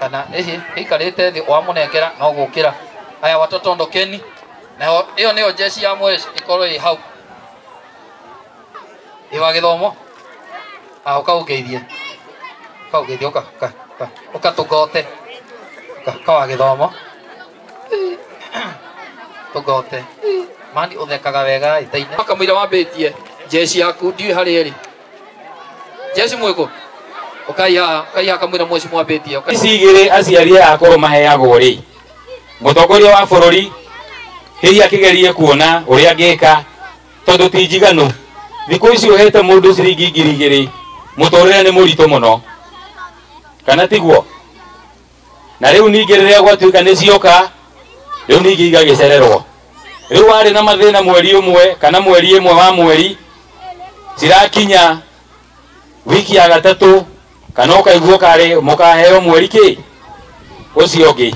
Kana ĩhĩ ĩikarĩte thĩ wamũnengera no gũkĩra. Aya watoto ondokeni. Nayo ĩyo nĩyo jeshi ya mweci ĩkorwo ĩ hau. Ĩ wa gĩthomo. Ah, ũkaũngeithie. Ũkaũngeithie ũka ũka ũka ũka tũgote. Ũka ũka wa gĩthomo. Tũgote. Mani ũthekaga wega ĩtaine. Kamũira wambĩtie jeshi yaku ndiũĩ harĩa ĩrĩ. Jeshi mwĩkũ? Ũkai haha, ũkai haha kamũira mweci mwambĩtie. Ũkai. Ici igĩrĩ aciari aya akũrũ maheagwo rĩ, mũtongoria wa bũrũri hihi akĩgerie kuona ũrĩa angĩka tondũ ti njiganu. Thikũ ici ũhete mũndũ ciringi 2,000 mũtũrĩre nĩ mũritũ mũno, kana tiguo? Na rĩu ningĩ rĩrĩa gwatuĩka nĩ cioka, rĩu ningĩ igagĩcererwo. Rĩu warĩ na mathĩna mweri ũmwe kana mweri ĩmwe wa mweri, cirakinya wiki ya gatatũ kana ũkaigua karĩ mũkaheo mweri kĩ ũcio ũngĩ.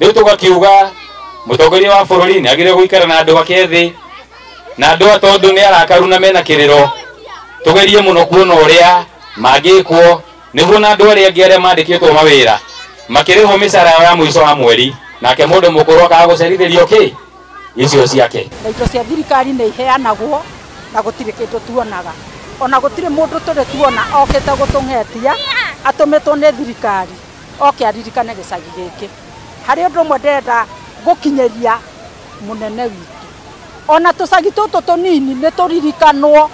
Rĩu tũgakiuga mũtongoria wa bũrũri nĩ agĩrĩirwo gũikara na andũ ake thĩ, na andũ aya tondũ nĩ arakaru na mena kĩrĩro, tũgerie mũno kuona ũrĩa mangĩkwo nĩguo na andũ arĩa angĩ arĩa mandĩkĩtwo mawĩra makĩrĩhwo mĩcara yao ya mũico wa mweri, nake mũndũ mũkũrũ akaga gũcerithĩrio kĩ icio ciake. Na indo cia thirikari nĩ iheanagwo na gũtirĩ kĩndũ tuonaga, ona gũtirĩ mũndũ tũrĩ tuona okĩte gũtũng'etia atũmĩtwo nĩ thirikari oke aririkane gĩcagi gĩkĩ. Harĩ ũndũ ũmwe ndĩrenda gũkinyĩria mũnene witũ, ona tũcagi tũtũ tũnini nĩ tũririkanwo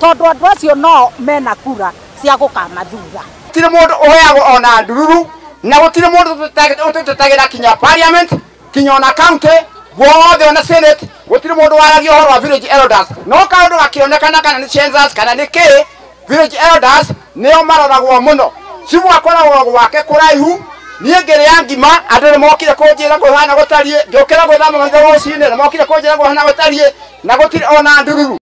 tondũ andũ acio no mena kura cia gũkamathura. Gũtirĩ mũndũ ũheagwo ona ndururu, na gũtirĩ mũndũ ũtũtetagĩra kinya parliament, kinya ona county guothe, ona senate, gũtirĩ mũndũ waragia ũhoro wa village elders. No kaũndũ gakĩonekana kana nĩ census kana nĩ kĩ, village elders nĩo maroragwo mũno. Cibũ akoragwo gwake kũraihu. Niĩ ngĩrĩa ngima, andũ nĩ mokire kũnjĩra kũhana gũtariĩ, ngĩũkĩra gwĩthamba maitho rũcinĩ, nĩ mokire kũnjĩra kũhana gũtariĩ, na gũtirĩ ona ndururu.